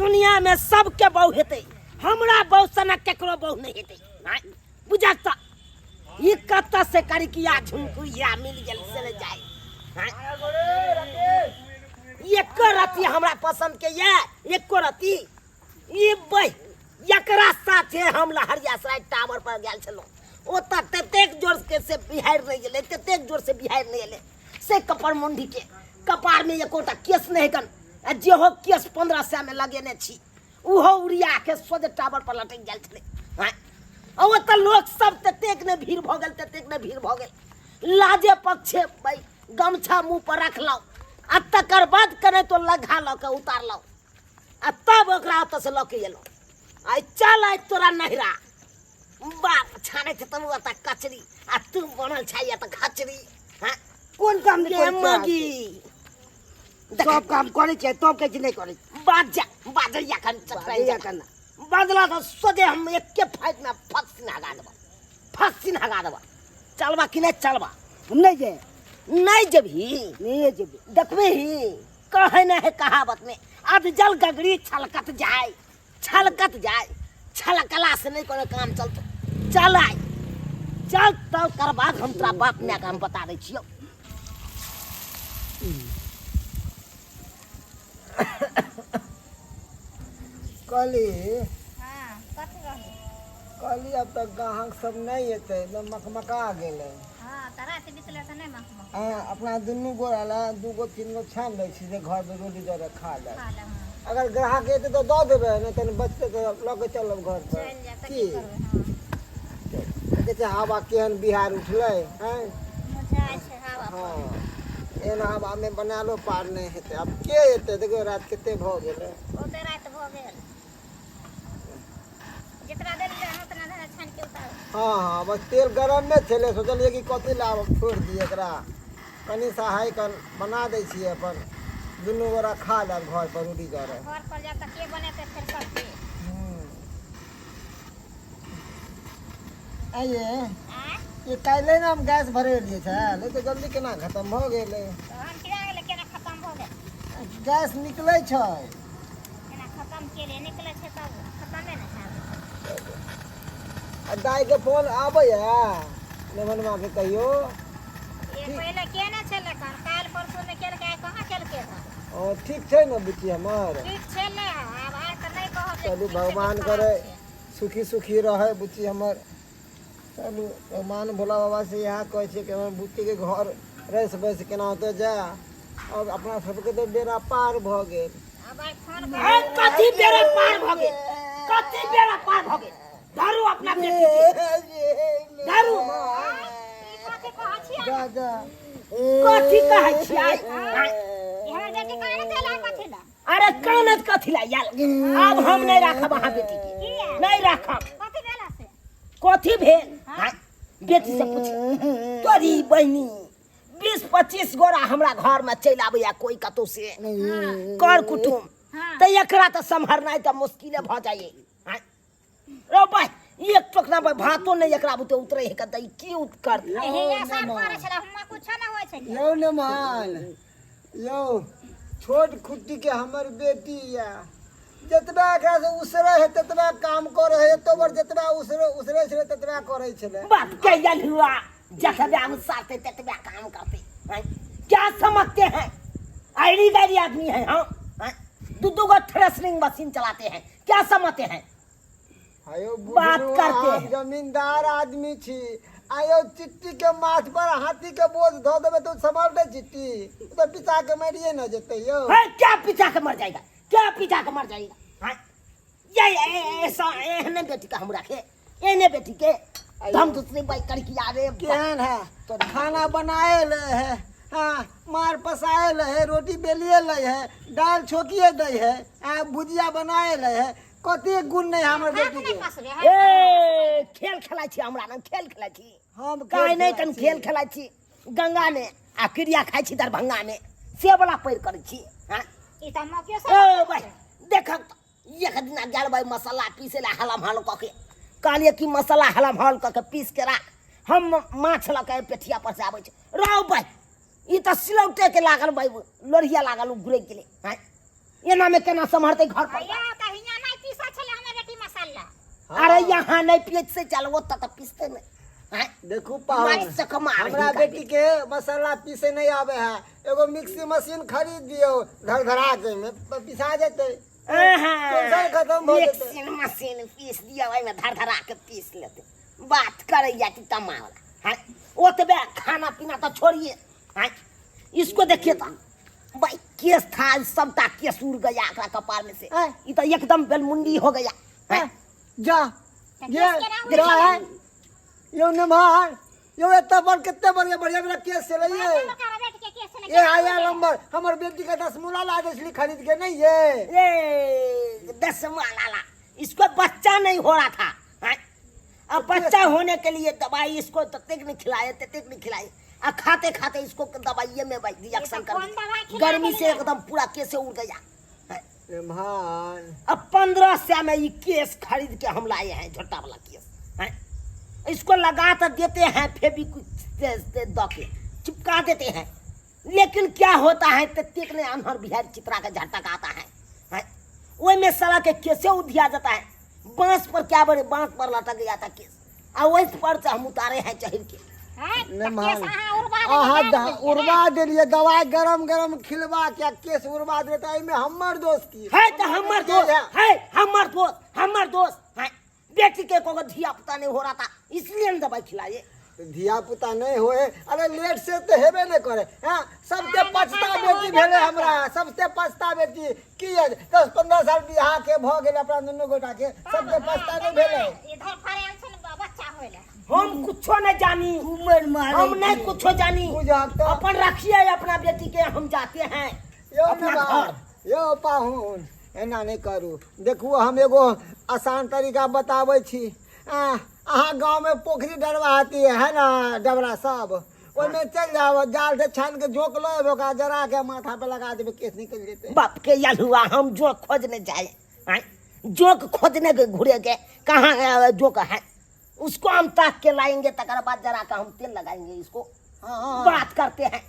दुनिया में सबके बहु हेतै, हमरा बहु सनक केकरो बहु नहीं हेतै। आँय, बुझक तऽ ई कतऽ से करिकिया झुमकुरिया मिल गेल से ने जाय। आँय, एको रत्ती हमरा पसंद के ये, एको रत्ती ई बहि एकरा साथे हम लहरियासराय टावर पर गेल छलहुँ, ओतऽ ततेक जोर के से बिहाड़ि नहि गेलै, ततेक जोर से बिहाड़ि नहि एलै से कपर मुंडी के कपार में एकोटा केस नहि कन, आ जेहो केस 1500 में लगेने छी उहो उड़िया के सोझे टावर पर लटकि गेल छलै। आँय, आ ओतऽ लोक सब ततेक ने भीड़ भऽ गेल, ततेक ने भीड़ भऽ गेल, लाजे पक्षे भाई गमछा मुँह पर रखलहुँ आ तकर बाद कने तो लग्घा लऽ के उतारलहुँ आ तब ओकरा ओतऽ से लऽ के एलहुँ। आइ चल आइ तोरा नहिरा, बाप छानै छै तब ओतऽ कचरी आ तू बनल छै एतऽ खचरी। हाँ? कोन काम नहि गे करै छै? मगी। सब काम करै छै तब कहै छै नहि करै छै। बाज बाजैया कन चतराइ बाजैया कन बाजला तऽ सोझे हम एके फाइट में फसिन हगा देबऽ, फसिन हगा देबऽ। चलबा कि नहि चलबा? हम नहि जाए। नहि जेबही? नहि जेबै। देखबही कहै नहि है कहावत में अध जल गगरी छलकत जाय, छलकत जाय, छलकला से नहीं कोनो काम चलतो। चल आइ चल, तब कर बाद हम तोरा बाप माय के हम बता दै छियौ। कहली। हाँ, कथी कहली? कहली अब तक ग्राहक सब नहीं एतै, एकदम मकमका गेलै। हाँ, तऽ राति बितलै तऽ नहि मकमक। हाँ, अपना दुनू गोरा ला दू गो तीन गो छानि दै छी जे घर पर रोटी दऽ खा ले। खा ले, हाँ। अगर ग्राहक एतै तऽ दऽ देबै, नहि तऽ बचतै तऽ लऽ के चलब घर पर। चलि जायब तऽ की की करबै? हाँ। देखै छियै हवा केहन बिहार उठलै हैं, मुरझाइ छै हवा। हाँ, एहन हवामे बनालो पार नहि हेतै। आब के एतै? देखियौ राति कते भऽ गेलै। बहुते राति भऽ गेल। जितना देर रहै उतना देर छानि के उतारू। हाँ हाँ, बस तेल गरम मे छलै, सोचलियै कि कथी लए आब छोड़ि दियै एकरा, कनि सहाय कन बना दै छियै, अपन दुनू गोरा खा लेब घर पर रोटी जरे। घर पर जायब तऽ के बनेतै फेर सब्जी? आइए। आँय? ये काल्हि ने हम गैस भरेलियै छल, एते जल्दी केना खतम भऽ गेलै? तहन किया गेलै, केना खतम भऽ गेल? गैस निकलै छै। केना खतम केलियै? निकलै छै तब खतमे ने हैत। आ दाइके फोन आबैया नेमनमा के कहियो? ये पहिले केने छलै कन, काल्हि परसूमे केलकै, आइ कहाँ केलकै हन। ओ ठीक छै ने बुच्ची हमर? ठीक छलै, आब आइ तऽ नहि कहब जे चलू ठीक छै कि भगवान खराब करे छै। सुखी सुखी रहै बुच्ची हमर। चलू भगवान भोला बाबा से इएह कहै छियै कि हमर बुच्चीके घर रसि बसि केना होतै जाय, आओर अपना सबके तऽ बेड़ा पार भऽ गेल। आब आइ फोन ए, कथी बेड़ा पार भऽ गेल? कथी बेड़ा पार भऽ गेल? धरू अपना बेटी के, धरू। ई कथी कहै छियै? दादा। कथी कहै छियै? ई हमर बेटी काने देला कथी ला? अरे कानत कथी ला यार? आब हम नहीं राखब अहाँ बेटी के। किया? नहीं राखब। कथी भेला से? कथी भेल? हाँ? बेटी से पूछ तोरी बहिनी। 20-25 गोरा हमरा घर में चलि आबैया कोई कतौ से कर कुटुम, हाँ। तऽ एकरा तऽ सम्हरनाइ तऽ मुश्किले भऽ जाइए। हाँ? रौ भाई, एक टोकना पर भातो नहि एकरा बुते उतरे है कतई, की उत कर? एहे आसान करै छलै, हुआं कुछो नहि होइ छलै। यौ नमान यौ, छोट खुट्टी के हमर बेटी या, जतबा एकरा से उसरे है ततबा काम करे है, एतो बर जतबा उसरे उसरे छलै ततबा करै छलै। बाप के यलुआ जतबा उसारते ततबा काम करते हैं। क्या समझते हैं? आईडी गाड़ी आदमी है हम, हैं? दू दू गो थ्रेशरिंग मशीन चलाते हैं, क्या समझते हैं? आयो बात बुझलहुँ, करते हम हैं। जमींदार आदमी छी। आयो चिट्टी के माथ पर हाथी के बोझ धऽ देबै तऽ सम्हारतै चिट्टी? ओ तऽ पिसा के मरिए न जेतै यौ। है, क्या पिसा के मर जाएगा? क्या पिसा के मर जाएगा? हैं? ये ऐसा एहने बेटी का हम रखे, एहने बेटी के हम दूसरे बाई करके आ रे। केहन है तो खाना बनाए ले है, हाँ, मार पसाए ले है, रोटी बेलिए ले है, दाल छोकिए दै है, आ भुजिया बनाए ले है, कते गुण नहीं हमर बेटी के। ए खेल खेलाइ छी हमरा न, खेल खेलाइ छी हम काहे नहि खेल कन खेल खेलाइ छी गंगा में आ क्रिया खाइ छी दरभंगा में, से वाला पैर करै छी। हाँ? ई तऽ मौकियो ओ भाई देखक तऽ एक दिना गेल भाई मसाला पीसे ला हलम हल कऽ के, कहलियै कि मसाला हलम हल कऽ के पीस के राख, हम माछ लऽ के पेठिया पर से आबै छी। रौ भाई, ई तऽ सिलौटे के लागल भाई, लोढ़िया लागल, ओ गुरैक गेलै। हाँ? एना में केना सम्हरतै घर पर या तऽ हियाँ नहि पीसै छलै हमर बेटी मसाला। अरे यहाँ नहीं पिए से चल वो तक पीसते नहीं हैं? देखू पाहुन मारि से कमा रही हमरा हिनका बेटी के मसाला पीसे नहीं आवे है एगो मिक्सी मशीन खरीद दियो धड़धड़ा के में पिसा जेतै टेंशन खत्म भऽ जेतै। मिक्सी मशीन पीस दिया ओहिमे धर धरा के पीस लेते बात करैया कि तमा वाला हैं ओतबे खाना पीना तो छोड़िए हैं इसको देखिए तो भाई केस था सबटा केस उड़ गया एकरा कपार में से हैं? ई तो एकदम बेलमुंडी हो गया हैं जा तऽ ये केस केना जा उड़ै है यो नमहार यो एते बड़ कते बढ़िया बढ़िया बढ़िया केस छलै ये बड़का बेटी के केस छलै ए आया नंबर हमर बेटी के दसमूला ला दै छली खरीद के नहीं ये ए दसवा लाला इसको बच्चा नहीं हो रहा था हैं? अब बच्चा होने के लिए दवाई इसको ततेक नहीं खिलाए ततेक नहीं खिलाए आ खाते खाते इसको दवाइये में भाई रिएक्शन कर कौन दिया। दवाई खिला गर्मी से देलियै? एकदम पूरा केसे उड़ गया हैं? नमहार अब 1500 में ये केस खरीद के हम लाए हैं झोटा वाला केस हैं? इसको लगा तो देते हैं फिर भी कुछ दे के चिपका देते हैं लेकिन क्या होता है ततेक ने अनहर बिहार चित्रा का झटक आता है हैं? ओहि में साला के केसे उधिया जाता है बांस पर क्या बड़े बांस पर लटक गया था केस आ वही पर से हम उतारे हैं चढ़ के हैं? तऽ नमहार केस अहाँ उड़बा देलियै, अहाँ गाड़ि देलियै, उड़बा देलियै दवाई गरम गरम खिलबा के आ केस उड़बा देलियै तऽ एहिमे हमर दोष की है तो हमर दोस्त है हमर दोस्त हमर दोस्त है बेटी के को धिया पुता नहीं हो रहा था इसलिए हम दवाई खिलाए धिया पुता नहीं होए अरे लेट से तऽ हेबे नहि करे हाँ सबसे पछता बेटी भेलै हमरा सबसे पछता बेटी की है 10-15 साल बियाह के भऽ गेल अपना दुनू गोटा के सबके पछता नहि भेलै इधर फड़ायल छै ने बच्चा होइले हम कुछो नहीं जानी उमर मारे हम नहीं कुछो जानी बुझाक तऽ अपन रखिए अपना बेटी के हम जाते हैं यौ अपना नवाब, घर यौ पाहुन एना नहि करू देखू हम एगो आसान तरीका बताबै छी अहाँ गाँवमे पोखरि डरबा हती है ने डबरा सब ओहिमे चलि जाउ जाल से छानि के जोंक लऽ अयबै ओकरा जरा के माथा पे लगा देबै केस निकलि जेतै बाप के यलुआ हम जोंक खोजने जाए आँय? जोंक खोजने के घुरे के कहाँ जोंक है उसको हम ताक के लाएंगे तकर बाद जरा का हम तेल लगाएंगे इसको हाँ हाँ बात करते हैं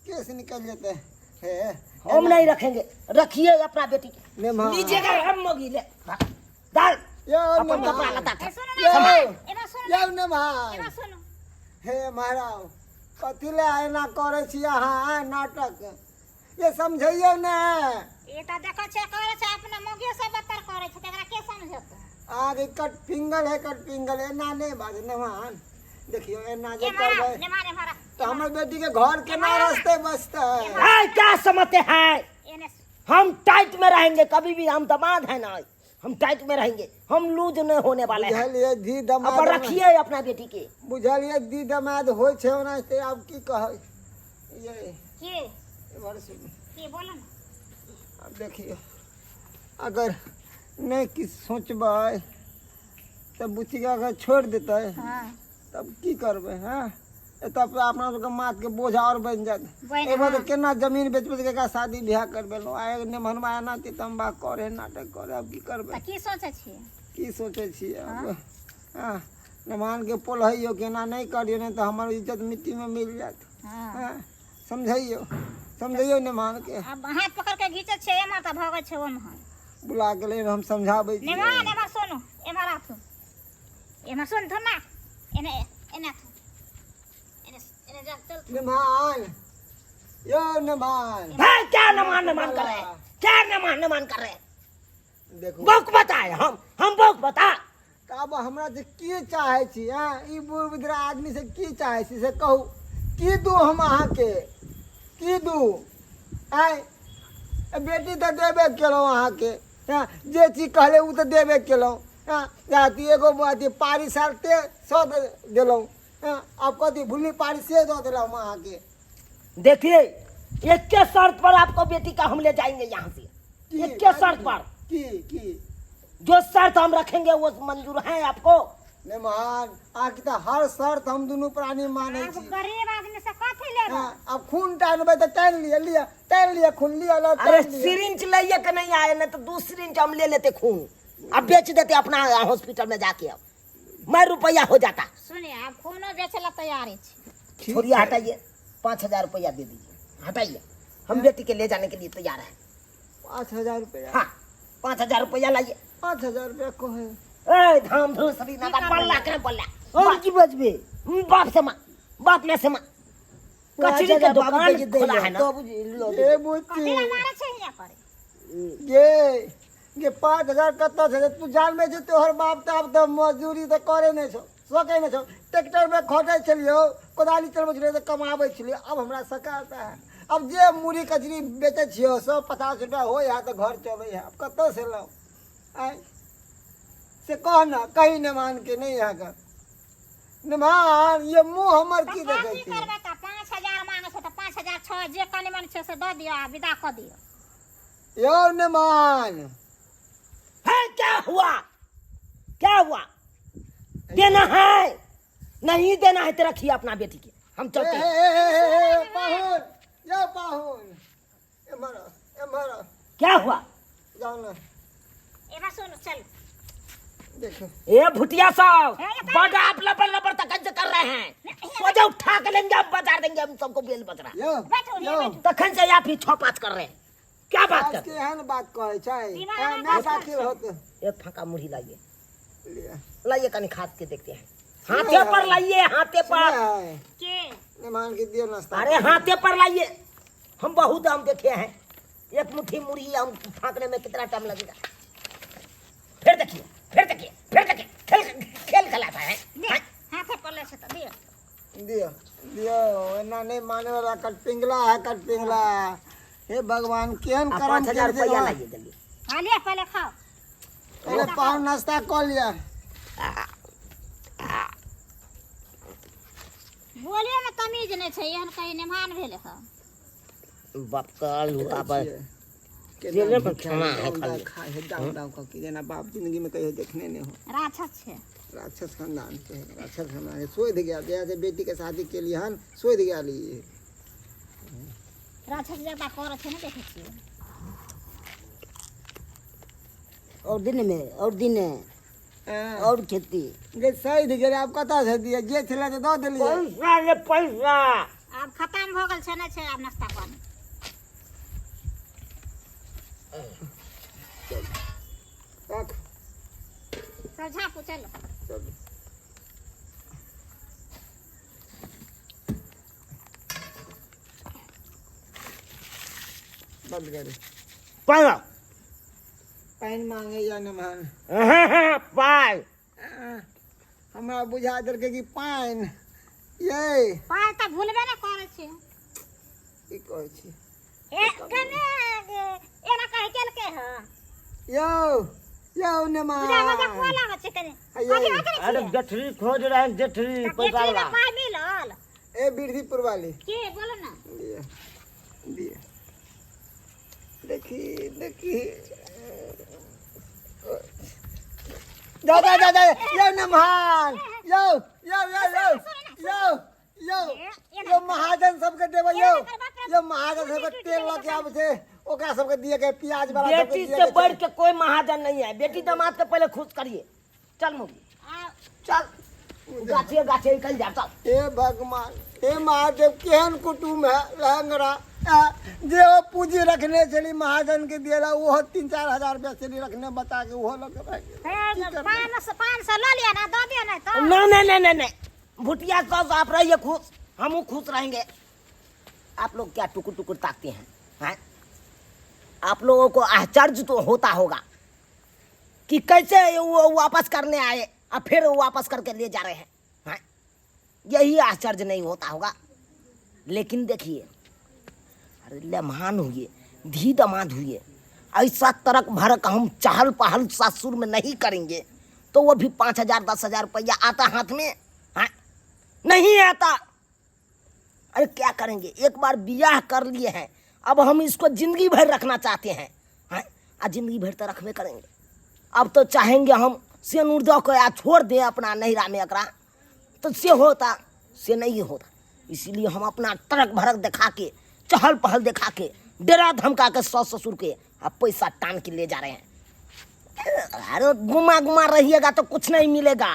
केस निकलि जेतै हे हम नहीं रखेंगे रखिए अपना बेटी के नेमा लीजिएगा हम मोगी ले डाल यौ अपन नेमा कपड़ा लता ए, सुनू ने, यौ एना सुनू ने, यौ नेमा एना सुनू। हे महाराज कथी लए एना करै छी अहाँ आँय, नाटक ये समझैयौ ने ई तऽ देखै छियै करै छै अपना मौगियो से बदतर करै छै तऽ एकरा के समझेतै आगे कट पिंगल है कट पिंगल एना नहि बाज नेमान देखियौ एना जे एम्हर करबै नेमार एम्हर तऽ हमर बेटी के घर केना रस्ते बचतै है क्या समझते हैं एने हम टाइट में रहेंगे कभी भी हम दमाद है ना हम टाइट में रहेंगे हम लूज नहीं होने वाले हैं बुझलियै धी अपन दमाद रखिए अपना बेटी के बुझलियै दी दमाद होइ छै ओना से आब की कहै ये के एम्हर सुनू के बोलो ने आब देखियौ अगर नहि किछु सोचबै तऽ बुच्चीके अगर छोड़ि देतै हाँ तब की करबै हँ एतऽ पर अपना सबके माथके बोझ आओर बनि जायत बनि, एहिमे तऽ हँ। केना जमीन बेच बेच के एकरा शादी बियाह करबेलहुँ आइ नेमहनमा एना तितम्बा करे नाटक करे आब की करबै तऽ की सोचै छियै की सोचै छियै आब हँ नेमहानके पोलहैयौ कि एना नहि करियौ नहि तऽ हमर इज्जत मिट्टीमे मिल जायत हँ हँ समझैयौ समझैयौ नेमहानके आब हाथ पकड़ के घीचै छियै एम्हर तऽ भगै छै ओम्हर बुला के लेल हम समझाबै छियै नेमान एम्हर सुनू एम्हर आथू एम्हर सुन थुन ना एने एने आथू एने एने जा चल नेमान यौ नेमान है क्या नमान नमान कर रहे हैं क्या नमान नमान कर रहे हैं देखू बौक बताए हम बौक बता तऽ आब हमरा से की चाहै छी हँ ई बूढ़ बुधरा आदमी से की चाहै छी से कहू की दू हम अहाँके की दू आँय बेटी तऽ देबे केलहुँ अहाँके हँ जे चीज कहले ओ तऽ देबे केलहुँ हँ अथी एगो अथी पारी सालते सौ देलहुँ हँ आब कथी भुल्ली पारी से दऽ देलहुँ हम अहाँके देखिए एक के शर्त पर आपको बेटी का हम ले जाएंगे यहाँ से की एक के शर्त पर की की जो शर्त हम रखेंगे वो मंजूर है आपको नहि महान अहाँके तऽ हर शर्त हम दुनू प्राणी मानै आब छी गरीब आदमी से कथी लेबै हँ, आब खून टानबै तऽ टानि लिअ लिअ टानि लिअ खून लिअ लऽ अरे टानि लिअ सिरिंच लाइए के नहीं आए नहीं तो दो सिरिंच हम ले लेते खून अब बेच देते अपना हॉस्पिटल में जाके अब मैं रुपया हो जाता सुनिए आब खूनो बेचै लए तैयार छी छोड़िए हटाइए 5,000 रुपया दे दीजिए हटाइए हम बेटी के ले जाने के लिए तैयार है। 5000 रुपया। हाँ, 5000 रुपया लाइए। 5000 रुपया कहे। ए धाम धूम सरी ना बल्ला करे बल्ला। हम की बचबे? बाप से माँ, बाप ने से माँ। कचरी के दुकान खोला है ना। तब लो। ए बुच्ची। कथी ला मारै छै हियाँ पर? ये 5000 कतऽ छै? तू जानबे छै तोहर बाप तऽ आब तऽ मजदूरी तऽ करे नहि छौ, सकै नहि छौ। ट्रैक्टर में खटै छलियौ, कोदाली चलबै छलियौ तऽ कमाबै छलियौ। अब हमरा सकाता है। अब जे मुरही कचरी बेचै छियौ 150 रुपया होइ है तऽ घर चलै है। अब कतऽ से लाउ आँय, से कह ना कहीं नमान के नहीं है का नमान ये मुँह हमर तऽ की देखै कथी छी? करबै तऽ 5000 मांगै छै तऽ 5000 छौ, जे कनि मनि छै से दऽ दियौ आ विदा कऽ दियौ। यौ नमान। है क्या हुआ, क्या हुआ? देना है नहीं देना है तो रखिए अपना बेटी के, हम चलते हैं। ए, ए, ए, ए, ए, पाहुन, यौ पाहुन, एम्हर आउ, एम्हर आउ। क्या हुआ? जाउ ने। एबा सुन चल। देखो। ए भुटिया साहब, ए, ये बड़ा आप लबर लबर तक से कर रहे हैं, सोचा उठा के लेंगे, अब बाजार देंगे हम सबको बेल बकरा। यौ, बैठो, यौ, बैठो। तखन से या फिर छह पाँच कर रहे हैं, क्या बात आज कर के एहन बात कहै छै? दिमाग ए, में माय बात साथी रहत। एक फांका मुरही लाइए। लिअ। लाइए कनी खाद के देखते हैं। हाथे पर लाइए, हाथे पर। सुनै है? के? मेहमान के दियो नाश्ता। अरे हाथे पर लाइए, हम बहुत आम देखे हैं। एक मुट्ठी मुरही आम फांकने में कितना टाइम लगेगा? फिर देखिए, फिर देखिए, फिर देखिए, खेल खेल खिलाता है। दे, हाथे पर ले छै तऽ दियौ। दियो दियो, एना नहीं माने वाला कटपिंगला है, कटपिंगला। हे भगवान, केहन आ, करम 5000 केलकै रुपया वहाँ? लाइए जल्दी। हाँ, लिअ पहिले खाओ। पहिले पाहुन नाश्ता कऽ लिअ। बोलियो में तमीज नहि छै, एहन कहीं निमान भेलै हँ। बाप का लूटा पर केना जेले पर भूखा खाना है दाउ खाली। खाए है, दाउ दाउ कऽ के, जेना बाप जिंदगी में कहियो देखने नहीं हो। राक्षस छै। राक्षस खानदान के है, राक्षस खानदान के शोध गया, जहिया से बेटी के शादी के लिए हन शोध गया लिए। राक्षस जकाँ करै छै, नहि देखै छियै? और दिन में और दिन हाँ। और खेती जे सैध गेलै आब कतऽ से दियै? जे छलै तऽ दऽ देलियै। पैसा ले पैसा। आब खतम भऽ गेल छै, नहि छै आब नाश्ता पानी। रख। सब झाँपू चलो। चलू। बंद करी। पैसा। पानि मांगे या नमहर? पाइ। हमरा बुझा देलकै कि पानि ये। पाइ तऽ भूलबे ने करै छै। की कहै छी? ए कने एना कहि केलकै हँ। यौ यौ बुझा मजा नमहर। कुआ लागै छै कने। अये। कथी होइत रहै अरे छियै? जेठरी खोज रहे हैं, जेठरी तऽ पैसा जेठरीमे वाला। पाइ मिलल? ए बिरधीपुर वाली। के बोलो ना। दिअ दिअ, देखी देखी, जा जा जा जा। यौ नमहर, यौ यौ यौ यौ यौ यौ यौ, महाजन सबके देबै यौ। यौ महाजन सबके तेल लऽ के आबै छै, ओकरा सबके दिए के, प्याज वाला सबके बेटी दिए से के बढ़ छै। के कोई महाजन नहीं है। बेटी दामाद के पहले खुश करिए। चल मुर्गी आ चल, गाछे गाछे निकल जा, चल। हे भगवान, हे महादेव, केहन कुटुम्ब है लहंगरा। आ, जे ओ पूंजी रखने छली महाजन के दिएला, ओहो 3-4 हजार रुपया छली रखने बता के, ओहो लऽ के भागि गेल। हे, 500 500 लऽ लिअ ना, दऽ दिअ नहि तऽ। नहीं नहीं नहीं नहीं नहीं, भुटिया सॉस, आप रहिए खुश, हम खुश रहेंगे। आप लोग क्या टुकुर टुकुर ताकते हैं, हैं? आप लोगों को आश्चर्य तो होता होगा कि कैसे वो वापस करने आए और फिर वो वापस करके ले जा रहे हैं, हैं? यही आश्चर्य नहीं होता होगा। लेकिन देखिए, अरे लम्हान हुए, धी दमाद हुए, ऐसा तरक भरक हम चहल पहल ससुर में नहीं करेंगे तो वो भी 5000 10,000 रुपया आता हाथ में, हाँ? नहीं आता। अरे क्या करेंगे, एक बार बियाह कर लिए हैं, अब हम इसको जिंदगी भर रखना चाहते हैं, हैं? आ जिंदगी भर तो रखबे करेंगे। अब तो चाहेंगे हम सेनूर दऽ के आ छोड़ दें अपना नैहरा में एकरा, तो से होता से नहीं होता। इसीलिए हम अपना तरक भरक दिखा के, चहल पहल दिखा के, डरा धमका के सास ससुर के अब पैसा टान के ले जा रहे हैं। अरे घुमा घुमा रहिएगा तो कुछ नहीं मिलेगा।